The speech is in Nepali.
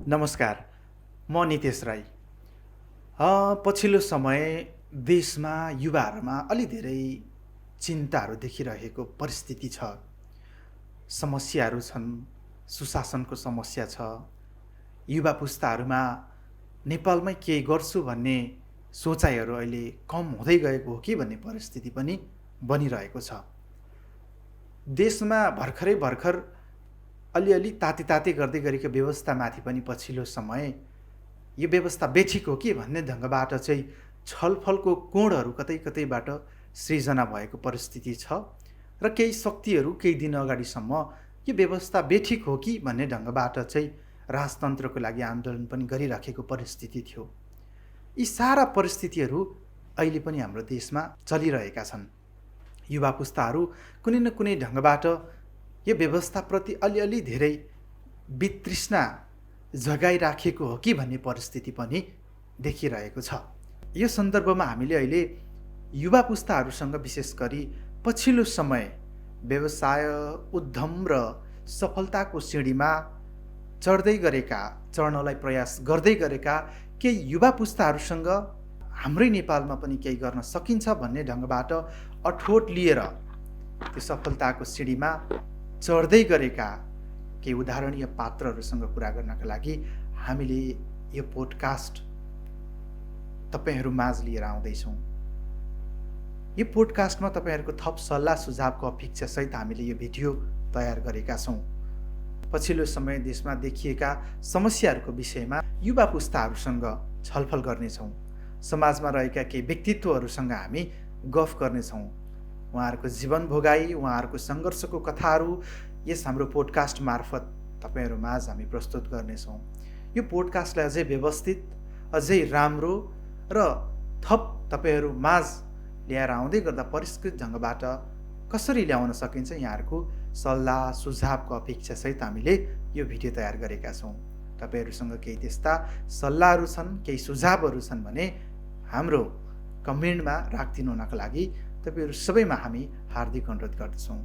नमस्कार, म नितेश राई। पछिल्लो समय देशमा युवाहरूमा अलि धेरै चिन्ताहरू देखिरहेको परिस्थिति छ। समस्याहरू छन्, सुशासनको समस्या छ। युवा पुस्ताहरूमा नेपालमै केही गर्छु भन्ने सोचाइहरू अहिले कम हुँदै गएको हो कि भन्ने परिस्थिति पनि बनिरहेको छ। देशमा भर्खर अलिअलि ताते गर्दै गरेको व्यवस्थामाथि पनि पछिल्लो समय यो व्यवस्था बेठिक हो कि भन्ने ढङ्गबाट चाहिँ छलफलको कोणहरू कतैबाट सृजना भएको परिस्थिति छ र केही शक्तिहरू केही दिन अगाडिसम्म यो व्यवस्था बेठिक हो कि भन्ने ढङ्गबाट चाहिँ राजतन्त्रको लागि आन्दोलन पनि गरिराखेको परिस्थिति थियो। यी सारा परिस्थितिहरू अहिले पनि हाम्रो देशमा चलिरहेका छन्। युवा पुस्ताहरू कुनै न कुनै ढङ्गबाट यो व्यवस्थाप्रति अलिअलि धेरै वितृष्णा जगाइराखेको हो कि भन्ने परिस्थिति पनि देखिरहेको छ। यो सन्दर्भमा हामीले अहिले युवा पुस्ताहरूसँग विशेष गरी पछिल्लो समय व्यवसाय, उद्यम र सफलताको सिँढीमा चढ्नलाई प्रयास गर्दै गरेका केही युवा पुस्ताहरूसँग हाम्रै नेपालमा पनि केही गर्न सकिन्छ भन्ने ढङ्गबाट अठोट लिएर त्यो सफलताको सिँढीमा चढ्दै गरेका केही उदाहरणीय पात्रहरूसँग कुरा गर्नका लागि हामीले यो पोडकास्ट तपाईहरू माझ लिएर आउँदैछौँ। यो पोडकास्टमा तपाईहरूको थप सल्लाह सुझावको अपेक्षासहित हामीले यो भिडियो तयार गरेका छौँ। पछिल्लो समय देशमा देखिएका समस्याहरूको विषयमा युवा पुस्ताहरूसँग छलफल गर्नेछौँ। समाजमा रहेका केही व्यक्तित्वहरूसँग हामी गफ गर्नेछौँ। उहाँहरूको जीवन भोगाई, उहाँहरूको सङ्घर्षको कथाहरू यस हाम्रो पोडकास्ट मार्फत तपाईहरू माझ हामी प्रस्तुत गर्नेछौँ। यो पोडकास्टलाई अझै व्यवस्थित, अझै राम्रो र थप तपाईहरू माझ ल्याएर आउँदै गर्दा परिष्कृत ढङ्गबाट कसरी ल्याउन सकिन्छ यहाँहरूको सल्लाह सुझावको अपेक्षासहित हामीले यो भिडियो तयार गरेका छौँ। तपाईहरूसँग केही त्यस्ता सल्लाहहरू छन्, केही सुझावहरू छन् भने हाम्रो कमेन्टमा राखिदिनु हुनका लागि तपाईहरू सबैमा हामी हार्दिक अनुरोध गर्दछौँ।